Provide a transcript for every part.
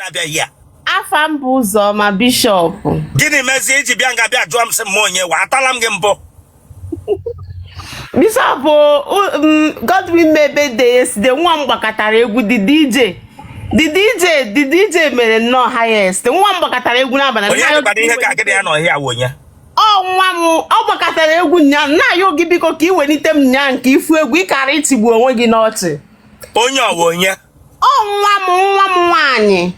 Abịaghị ya. Afa m bụ Ụzọma Bishop. Gịnị mezie iji bịa nga bịa jụọ m sị m onye wa atala m gị mbụ? Bishop, Godwin mee birthday yesterday, nwa m gbakọtara egwu the DJ. The DJ mere nnọọ highest. Nwa m gbakọtara egwu n'abalị. Onye dịkwana ihe ka gịnị ya nọ ihe awụ onye? Ọ nwa m, ọ gbakọtara egwu nya na-ayọ gị biko ka ị welite m nya nke ifu egwu ị kara itigbu onwe gị n'ọchị. Onye ọwụ onye? Ọ nwa m nwaanyị.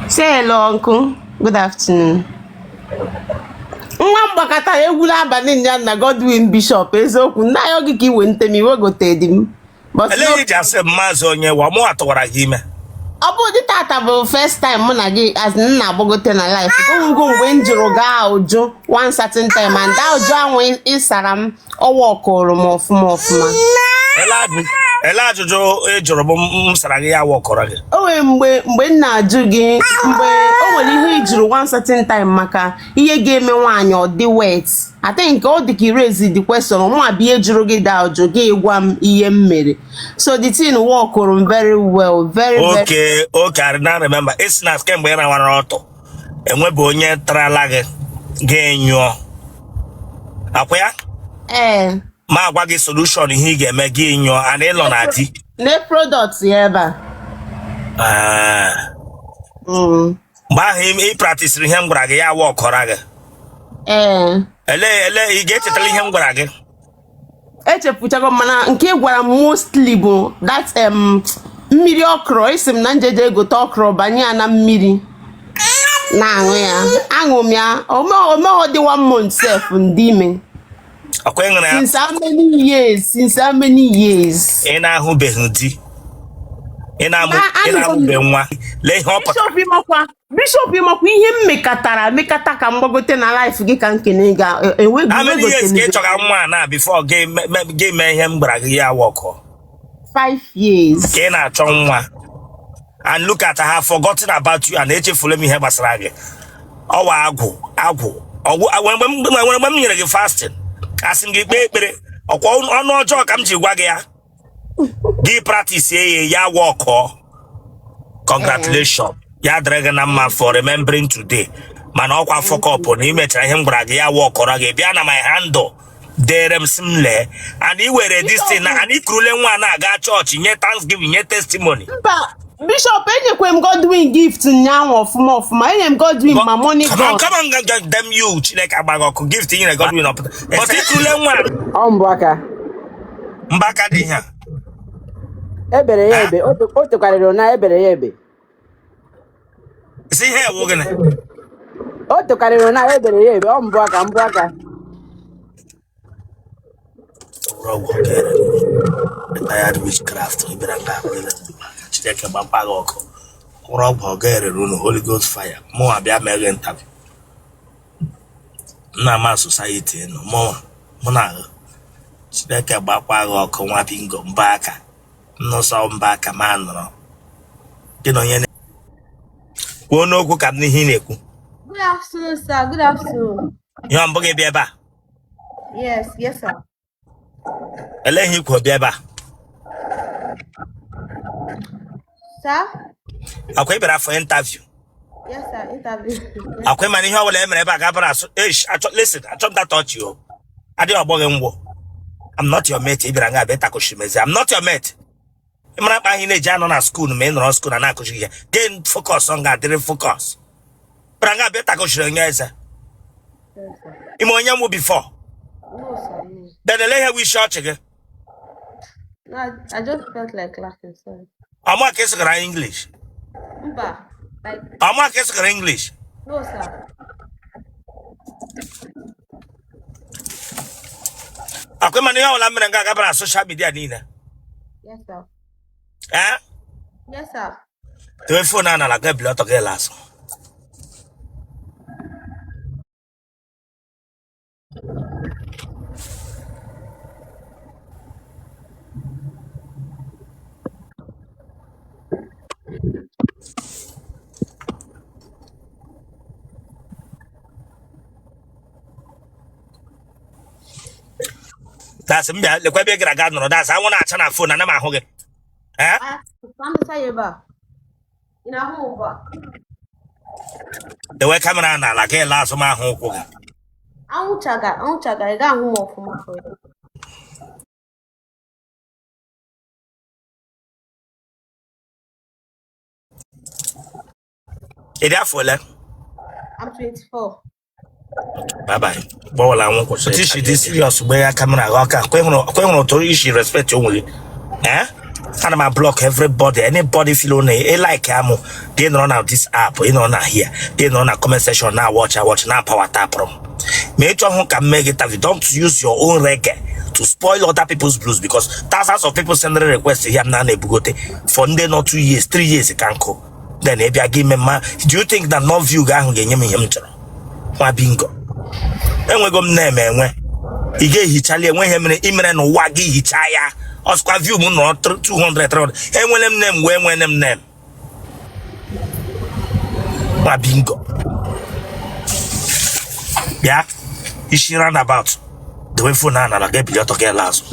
Say hello, uncle. Good afternoon. Nwa m gbakọtara egwu n'abalị nya na Godwin Bishop eziokwu na-ayọ gị ka ị welite m iwegote di m. But Elee ihe iji asị m maazị onye wa mụ atụwara gị ime? Ọ bụ dị tata bụ first time mụ na gị as m na-agbagote na life. Onwego mgbe m jụrụ gị ajụjụ one certain time and ajụjụ ahụ ị sara m ọwa ọkụrụ m ọfụma ọfụma. Ele ajụjụ ị jụrụ bụ m sara gị ya wọkọrọ gị? O nwere mgbe m na-ajụ gị, mgbe o nwere ihe ị jụrụ one certain time maka ihe ga-eme nwaanyị ọ dị wet. I think ọ dị ka i raise the question, mụ abịa ihe jụrụ gị da ajụ gị gwa m ihe m mere. So the thing workụrụ m very well, very very. Okay, I now remember. Ị sị na kemgbe ị rawara ọtụ enwebe onye tarala gị ga-enyụọ akwa ya? Ee. Ma agwa gị solution ihe ị ga-eme gị nyụọ and ịlọ na di. Ne product ya ebe a. Ah. Mgbe ahụ ị practiceri ihe m gwara gị ya wọkọrọ gị. Ee. Ele ị ga-echetara ihe m gwara gị? Echefuchago, mana nke ị gwara m mostly bụ that mmiri okro. Ị sị m na njeje egote okro banye ya na mmiri na-aṅụ ya. Aṅụ m ya omegho dị one month sef ndị ime. Ọkwa ị ṅụrụ ya? Since how many years? Since how many years? Ị na-ahụbeghị di, ị na-amụbe nwa, lee ihe ọ pụtara. Bishop, ịmakwa ihe m mekatara mekata ka m gbagote na life gị ka nkene ga enweghị. How many years ka ị chọga nwa na before gị mee ihe m gwara gị ya wọkọ? 5 years. Ka ị na-achọ nwa and look at her forgotten about you and echefula m ihe gbasara gị. Ọwa agwụ agwụ ọgwụ nwere mgbe m nyere gị fasting, asị m gị kpee ekpere, ọkwa ọnụ ọjọọ ka m ji gwa gị ya, gị practice ya ya wọkọ. Congratulations, ya dịrị gị na mma for remembering today. Mana ọkwa fuck up na ị mechara ihe m gwara gị ya wọkọrọ gị, bịa na my handle dere m sị m lee and ị were this thing na and ị kurule nwa na-aga chọọchị nye thanksgiving nye testimony. Mba, Bishop, enyekwe m Godwin gift nyaahụ ọfụma ọfụma. Enye m Godwin ma money Come on, gun. come on, damn you. Chineke agbaghị ọkụ. Gift i nyere Godwin ọpụta but ị kurule nwa. Ọ mbụ aka. Mbaka dị ihe a. Ebere ya ebe o tekarịrị na ebere ya ebe. Si ihe ewu gịnị? O tekarịrị na ebere ya ebe. Ọ mbụ aka, mbụ aka. Ọgwụ kere retired witchcraft ị bịara nga ahụ ile Chineke gbakwa gị ọkụ. Ụrọ ọgwụ ọ ga-erere unu Holy Ghost fire. Mụnwa bịa mee gị interview. Nna ama society nọ mụnwa mụ na gị. Chineke gbakwa gị ọkụ nwa bingo mbọ aka nnụsọ mbọ aka ma nọrọ gị na onye kwuo n'okwu ka m n'ihe ị na-ekwu. Good afternoon, sir. Good afternoon. Ihe mbụ gị bịa ebe a? Yes, sir. Elee ihe ikwu bịa ebe a? Sir? Akwa ị bịara for interview? Yes, sir. Interview. Yes. Akwa ị mana ihe ọbụla e mere ebe a ga-abara asụ eish achọ. Listen, achọ m data ọchị o adịghị ọgbọ gị ngwọ. I'm not your mate. Ị bịara nga abịa takụchi mezi. I'm not your mate. Ị mara mkpa anyị na-eji anọ na school ma ị nọrọ school na na-akụchi ihe gain focus ọ ga-adịrị focus. Bịara nga abịa takụchiri onye eze. Yes, sir. Ime onye mụ before? No, sir. No. Then ele ihe bụ isi ọchị gị? No, I just felt like laughing. Sorry. Ọma ka ị sụgara English? Mba. Like, Ọma ka ị sụgara English? No, sir. Akwa mana ihe ọbụla mere nga agabara social media niile? Yes, sir. Ee. Yes, sir. Tewe phone a n'ala ga ebili ọtọ gị azụ. Dasị m bịa lekwa ebe ị gara aga nọrọ dasị anwụ na-acha na phone ana m ahụ gị. Ee. Ah, Ka m desa ya ebe a. Ị na-ahụ m ugbu a? Dewe camera n'ala ka ele azụ m ahụ ụkwụ gị. Anwụ chaga, anwụ chaga, ị ga-ahụ m ọfụma. Ị dị afọ ole? I'm 24. Bye bye. Gbawala anwụ kwụsịrị. Otu i si dị serious gbe ya camera gị ọka kwe hụrụ otu i si respect onwe gị. Eh? Ana m block everybody, anybody feel na ị like amụ gị nọrọ na this app, ị nọrọ na here, gị nọrọ na comment section na watch watch na power tap m. Ma ị chọhụ ka m mee gị interview, don't use your own reggae to spoil other people's blues because thousands of people send request here m na na-ebugote for ndị nọ 2 years, 3 years ka nkụ. Then ị bịa gị ime mma, do you think that no view gị ahụ ga-enye m ihe m chọrọ? Nwa bingo. Enwego m na-eme enwe. Ị ga-ehichali enwe ihe mere imere n'ụwa gị hichaa ya. Ọsịkwa view m nọrọ 200 300. Enwere m name wee nwere m name. Nwa bingo. Bịa isi roundabout. Dewe phone a n'ala ga-ebili ọtọ gị ala azụ.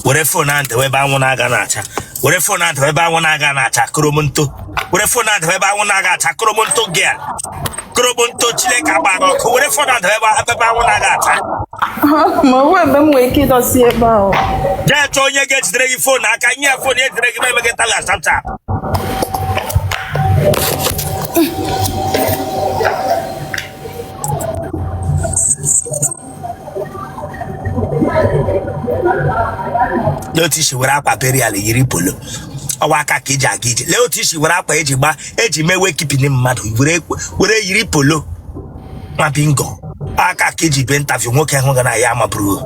Were phone ahụ dewe ebe anwụ na-aga na-acha. Were phone ahụ dewe ebe anwụ na-aga na-acha koromonto. Were phone ahụ dewe ebe anwụ na-aga acha koromonto gịa. Koromonto Chineke agba gị ọkụ. Were phone ahụ dewe ebe anwụ na-aga acha. Ma o nwee mgbe m nwere ike ịdọsi ebe ahụ. Jee chọọ onye ga-ejidere gị phone aka nye ya phone ya ejidere gị ma eme gị tala sharp sharp. Lee otu i si were akwa burial yiri polo ọwa aka ka eji aga ije. Lee otu i si were akwa eji gba eji mewe kipini mmadụ were yiri polo nwa bingo aka ka eji be interview nwoke hụ gị na ya maburu.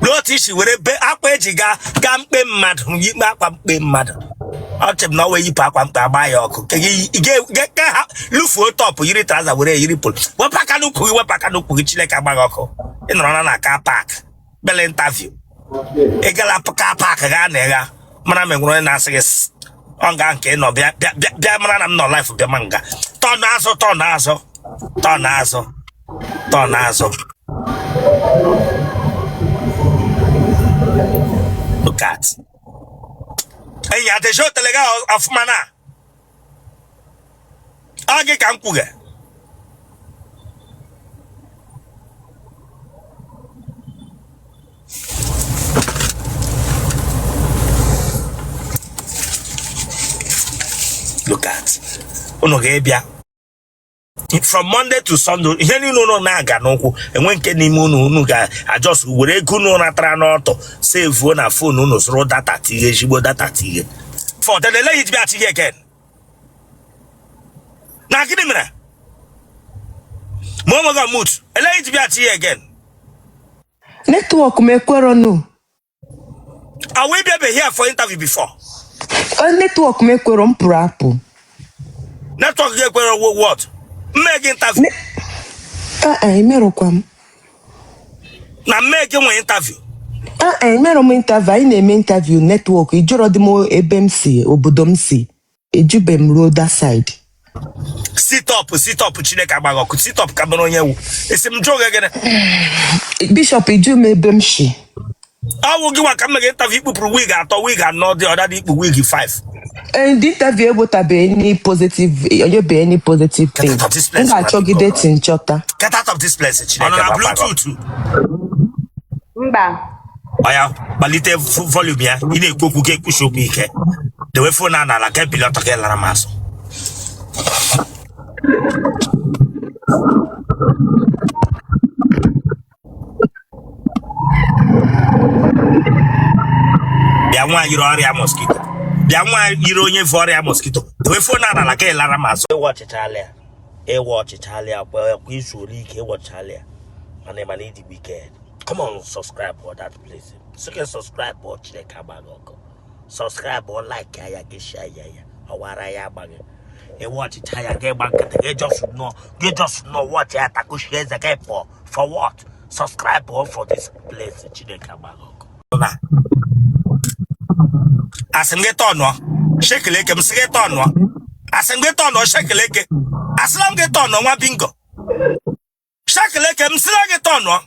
Lee otu i si were be akwa eji gaa gaa mkpe mmadụ yikpe akwa mkpe mmadụ. Ọ che m na ọ wee yipụ akwa mkpe agba ya ọkụ ka ha lụfuo top yiri trouser were yiri polo. Wepụ aka n'ukwu gị, wepụ aka n'ukwu gị, Chineke agba gị ọkụ. Ị nọrọ na car park bele interview. Ị gala car park gaa na ịgha mara ma enwere onye na-asị gị ọ nga nke ị nọ bịa bịa bịa bịa mara na m nọ live bịa ma nga turn azụ turn azụ turn azụ turn azụ. Look at enyi atechi otele gị ọfụma na ọ gị ka m kwuge. Look at unu ga-ebịa from Monday to Sunday ihe niile unu na-aga n'ụkwụ enwe nke n'ime unu unu ga-ajust were ego unu natara n'ọtọ sevuo na phone unu zụrụ data tinye ezigbo data tinye for then eleghị ji bịa tinye again na gịnị mere ma o nweghị mute eleghị ji bịa tinye again. Network m ekwerọnụ. Are we bịabe here for interview before? Network m ekwerọ m pụrụ apụ. Network gị ekwerọ what? M mee gị interview. Emerọkwa m. Na m mee gị nwe interview. Emerọ m interview, anyị na-eme interview network, ị jụrọ dị m ebe m si, obodo m si. Ejube m ruo that side. Sit up, sit up, Chineke agba gị ọkụ. Sit up ka bụrụ onye wu. Esi m jụọ gị gịnị? Bishop, ịjụ m ebe m si. Ọ wụ gị nwa ka m megị interview ikpupụrụ wig atọ, wig anọ dị ọda dị ikpu wig 5. And the interview ewetabeghị any positive, onyebeghị any positive Get thing. out of this M place, ga-achọgide till nchọta. Get out of this place, Chineke. Ọ nọ na Bluetooth. Mba. Oya, gbalite volume ya. Ị na-ekwu okwu ka ekwusi okwu ike. Dewe phone a n'ala ka ebili ọtọ ka lara m azụ. Bịa nwa yiri ọrịa mosquito. Bịa nwa yiri onye vu ọrịa mosquito. Dewe phone a n'ala ka lara m azụ. Ịwa ọchịchalị ya. Ịwa ọchịchalị ya kwa izu ole ike ịwa ọchịchalị ya. Mana ị ma na ịdị wicked. Come on, subscribe for that place. So can subscribe or Chineke agba gị ọkụ. Subscribe or like ya gị share ya ya. Ọwara ya agba gị. Ị watchịcha ya gị gba nkịtị gị just nọ gị just nọ watch ya takushi eze gị pụọ. For what? Subscribe or for this place. Chineke agba gị ọkụ. Na. Asị m gị turnụọ. Shekeleke m sị gị turnụọ. Asị m gị turnụọ shekeleke. Asịla m gị turnụọ nwa bingo. Shekeleke m sịla gị turnụọ.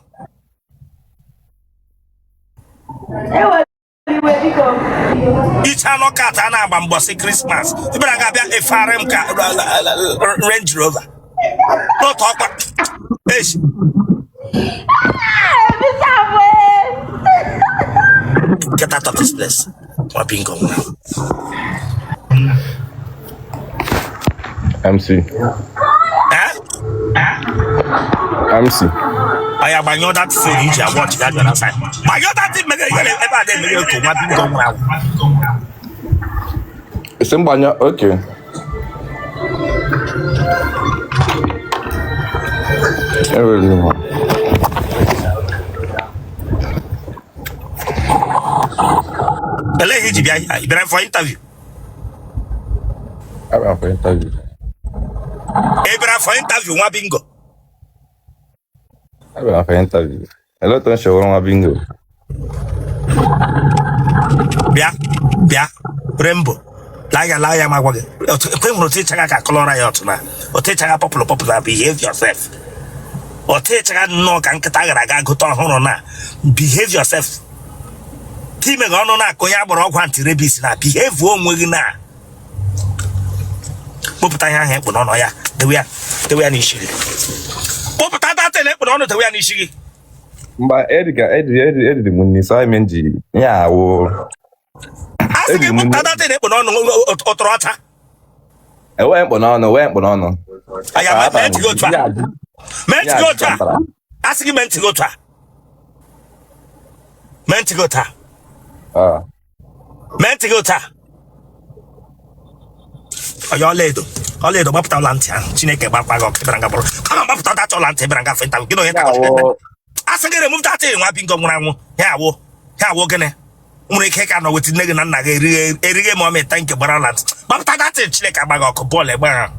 Ewela iwe biko. Iche anụ kat a na-agba mbọsị Christmas. Ị bịara ga-abịa efegharị m ka Range Rover. N'otu ọkpa. Echi. Get out of this place. Nwa bingo nwụrụ. MC. Eh? MC. Oya gbanyụọ that phone iji agwa ọchị ga bịara side. Gbanyụọ that thing megere ihe ebe a na-emeghe otu nwa bingo nwụrụ anwụ. Ị sị m gbanyụọ, okay. Enwere m. Elee ihe iji bịa here? Ị bịara for interview? Abịara for interview. Ị bịara for interview nwa bingo? Abịara for interview. Hello, otu m si wụrụ nwa bingo. Bịa, bịa, Rainbow. Laa ya, laa ya ma gwa gị. Ekwe hụrụ otu ịchaga ka kọlọra ya ọtụ na. Otu ịchaga purple purple na behave yourself. Otu ịchaga nnọọ ka nkịta gara aga gote ọhụrụ na behave yourself. Time gị ọnụ na-akụ onye agbara ọgwụ anti-rabies na behave onwe gị na kpụpụta ihe ahụ ekpu n'ọnụ ya dewe ya dewe ya n'isi gị kpụpụta that thing ekpu n'ọnụ dewe ya n'isi gị Mba, Edgar, Edi, Edi, Edi m nni, so ime nji ya awụ. A sị gị kpụpụta that thing ekpu n'ọnụ ụtụrụ ọcha. Enweghị mkpụ n'ọnụ, enweghị mkpụ n'ọnụ. Aya mee ntị gị otu a. Mee ntị gị otu a. A sị gị mee ntị gị otu a. Mee ntị gị otu a. Ah. Mee ntị gị otu a. Onye ọlaedo ọlaedo gbapụta ọla ntị ahụ Chineke gbakwa gị ọkụ ịbara nga bụrụ kama gbapụta that ọla ntị ịbara nga fenta gị na onye takọchị a sị gị remove that thing nwa bingo nwụrụ anwụ ya awụ ya awụ gịnị nwere ike ka nọ weta nne gị na nna gị erighe erighe ma ọ mịta nke gbara ọla ntị gbapụta that thing Chineke agba gị ọkụ bọọlụ egbe ahụ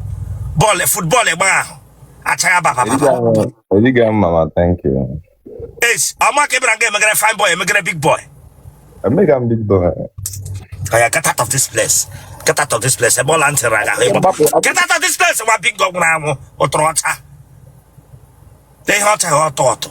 bọọlụ football egbe ahụ achaghị baba baba Eriga m mama, thank you. Ace, ọma ka ịbara nga emegere fine boy emegere big boy Emega m big boy. Oya, get out of this place. Get out of this place. Ebe ọla ntị raga ahụ ịgbapụ. Get out of this place nwa bingo nwụrụ anwụ ụtụrụ ọcha. Ihe ọcha ha ọtọ ọtọ.